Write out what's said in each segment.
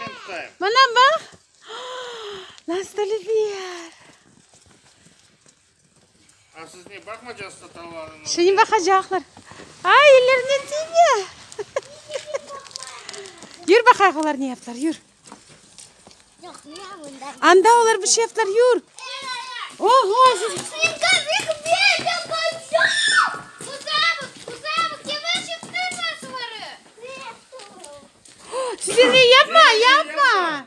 Men tutayım. Mana baq. Nasıl dülber. A siz ne baqmacasız tatalarını? Şimdi baqacaqlar. Ay, ellerine tiyme. Yür baqayıq olar ne yaptılar, yür. Anda olar bir şey yaptılar, yür. Oho, siz... Size ne yapma, yapma.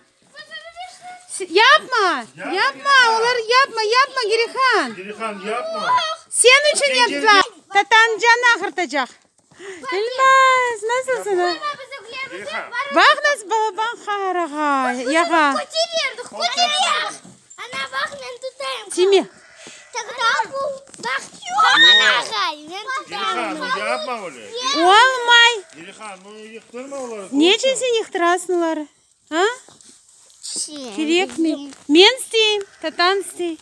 Yapma, yapma, olar yapma, yapma, Girihan. Girihan, yapma. Sen içün yaptılar. Tatanıñ canı ağırtacaq. Elmaz, nasılsın? Girihan. Baq nasıl balaban qar ağa, yağa. Tiyme. Girihan, nu yapma öyle. Olmay. Girihan, nu yıqtırma oları. Ne içün sen yıqtırasıñ oları? A? Kerekmi? Men isteyim, tatan istey.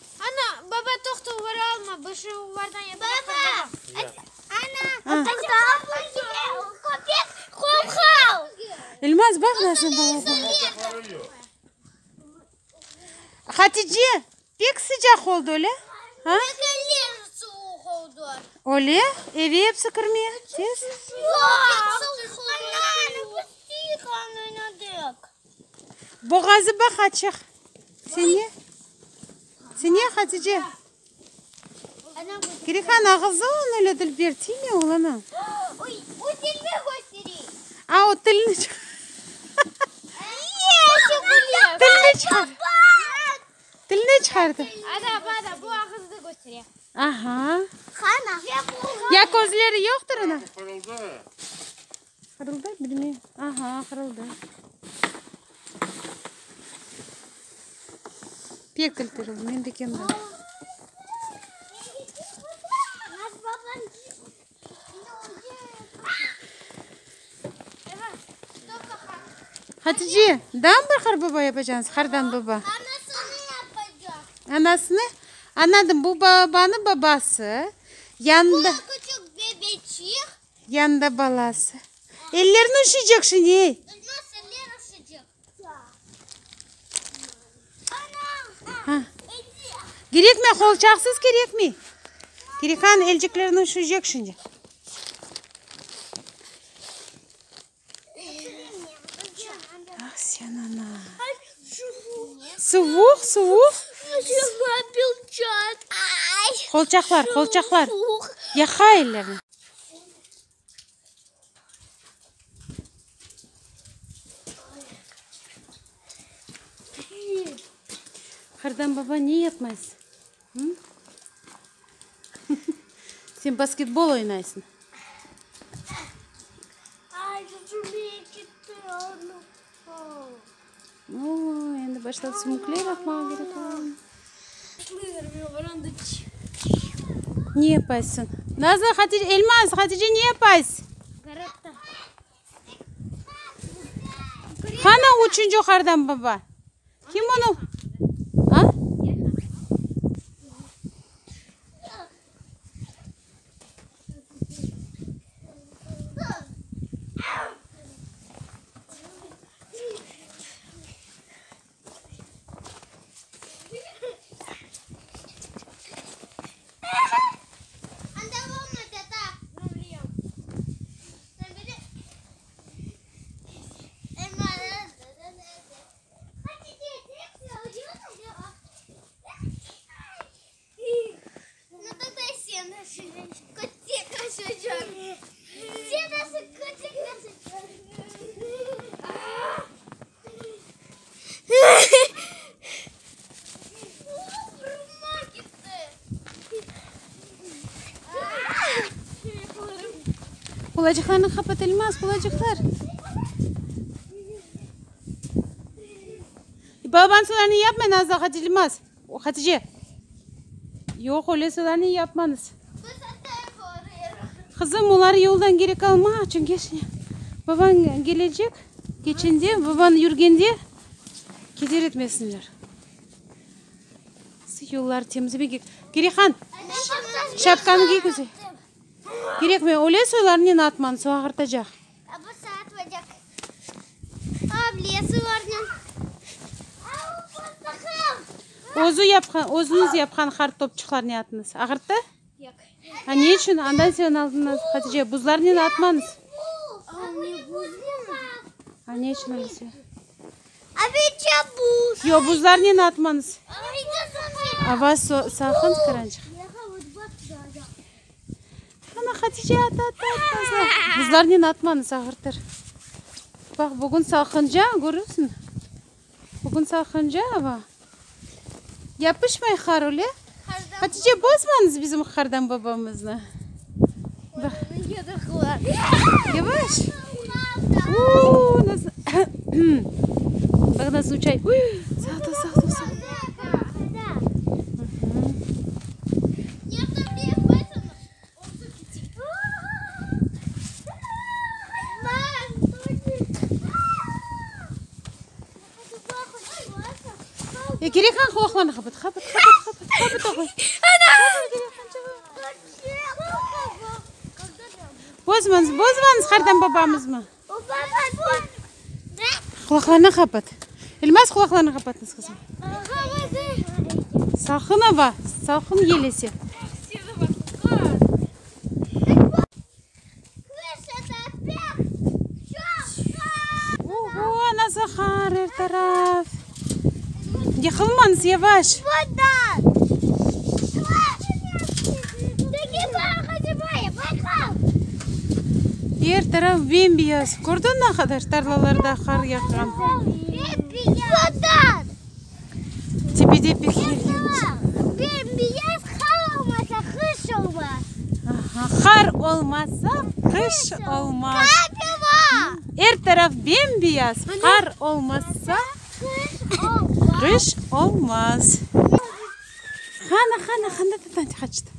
Elmaz, baq nasıl balaban. Hatice, pek sıcaq oldı, öyle? A? Öyle? Eve episi kirmeye tez. Boğazı baq açıq. Sen ne? Sen ne, Hatice? Kirihan, ağızı onıñ öyle dülber, tiyme oğlana. A, o tilini çıqar. Tilini çıqar. Tilini çıqardı. Aha. Ya közleri yoqtır onıñ? Qırıldı. Qırıldı, bilmeyim. Aha, qırıldı. Pek dülber oldı, men begendim. Hatice, daa mı bir qarbaba yapacaqsıñız, qardan baba? Anasını yapacaq. Anasını? Anladım, bu babanı babası, yanında... Bu küçük bebeçik. Yanında balası. Ellerin üşüycek şimdi, ey. Elmas eller üşüycek. Ana. Ha. Kerekmi, qolçaqsız kerekmi? Kirihan, elciklerin üşüycek şimdi. Ah, sen ana. Suvuq, suvuq. Qolçaqlar, qolçaqlar. Yaqa ellerini. Qardan baba ne yapmaysıñ? Hı? Sen basketbol oynaysıñ. O, endi başladı sümükler aqmağa kerek. Ne yapaysıñ? Nazlı, Hatice, Elmaz, Hatice ne yapaysız? Qana üçünci qardan baba? Kim onı? A? Qulacıqlarını qapat, Elmaz, qulacıqlar. Balaban sularnı yapma, Nazlı, Elmaz. Hatice. Yoq, öyle sularnı yapmañız. Qızım, olar yoldan kerek alma, çünki babañ kelecek, keçende, babañ yürgende keder etmesinler. Yollar temizlemek kerek. Kerihan, şapkanı kiy güzel. Kerekmey, öyle soylarnen atmañız, o ağırtacaq. Özü yapqan, özüñiz yapqan qar topçıqlarnen atıñız. Ağırttı? Yoq. A ne içün? Andan sen aldıñ, Hatice. Buzlarnen atmañız. A ne içün öylese? Yoq, buzlarnen atmañız. Ava salqın, Karançıq. Ana, Hatice, at, at, at, at. Buzlarnen atmañız, ağırtır. Baq, bugün salqınca, körürsüñ. Bugün salqınca ava. Yapışmay qar öyle. Hatice, bozmañız bizim qardan babamıznı. Baq. Yavaş. Uuu, nasıl Baq, nasıl uçay. Uy, sağ ol, sağ ol, sağ ol. Ya kerek han qulaqlarını qapat, qapat, qapat, qapat, qapat oğlum. Bozmañız, bozmañız qardan babamıznı. Qulaqlarını qapat. Elmaz qulaqlarını qapatıñız qızım. Salqın ava, salqın yel ese. Oho, nasıl qar er taraf. Yıqılmañız, yavaş. Er taraf bem-beyaz. Kördiñ ne qadar tarlalarda qar yağğan? Tepede pek yel. Qar olmasa, qış olmaz. Er taraf bem-beyaz. Qar olmasa, qış olmaz. Qana, qana, qanda tatanca qaçtı?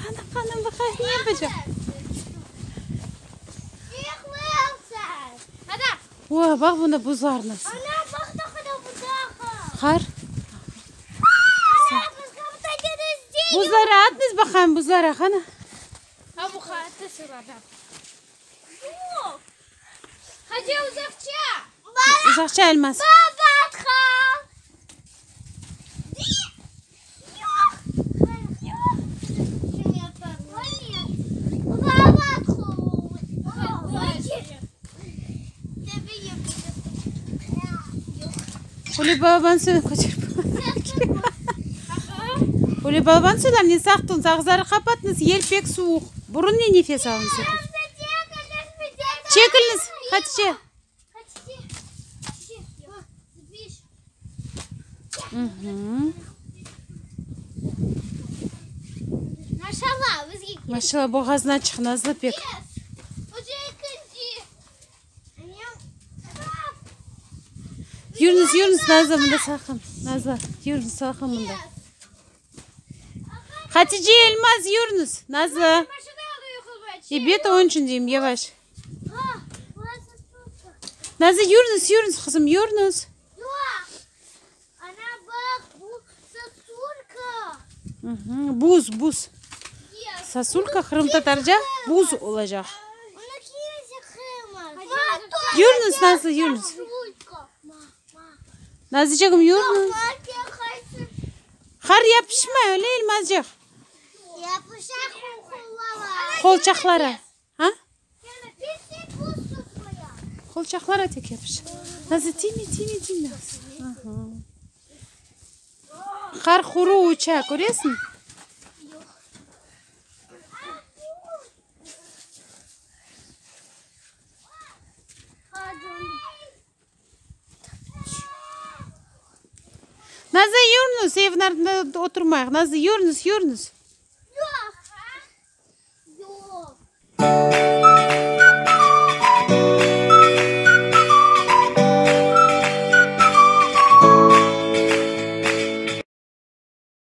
Qana, qana, baqayıq, ne yapacaq? O, baq, bunda buzlar nasıl. Qar. Buzlara atıñız baqayım, buzlara, qana. Uzaqça, Elmaz. Öyle balaban seni köterip. Öyle balaban sularnen saq tuñız, ağızları qapatıñız, yel pek suvuq. Burunnen nefes alıñız. Çekiliniz, Hatice. Maşallah, boğazın açıq, nazlı pek. Yürüñiz, yürüñiz, Nazlı, mında salqın. Nazlı, yürüñiz, salqın mında. Hatice, Elmaz, yürüñiz. Nazlı. Ebet, onıñ içün deyim, yavaş. Nazlı, yürüñiz, yürüñiz, qızım, yürüñiz. Buz, buz. Sosulka qırımtatarca buz olacaq. Yürüñiz, Nazlı, yürüñiz. Nazlıçığım, yürüñiz. Qar yapışmay, öyle, Elmazcıq? Qolçaqlara. Ha? Qolçaqlara tek yapışa. Nazlı, tiyme, tiyme, tiyme. Aha. Qar quru uça, köresiñ? Nazlı, yürüñiz, evniñ artında oturmayıq. Nazlı, yürüñiz, yürüñiz.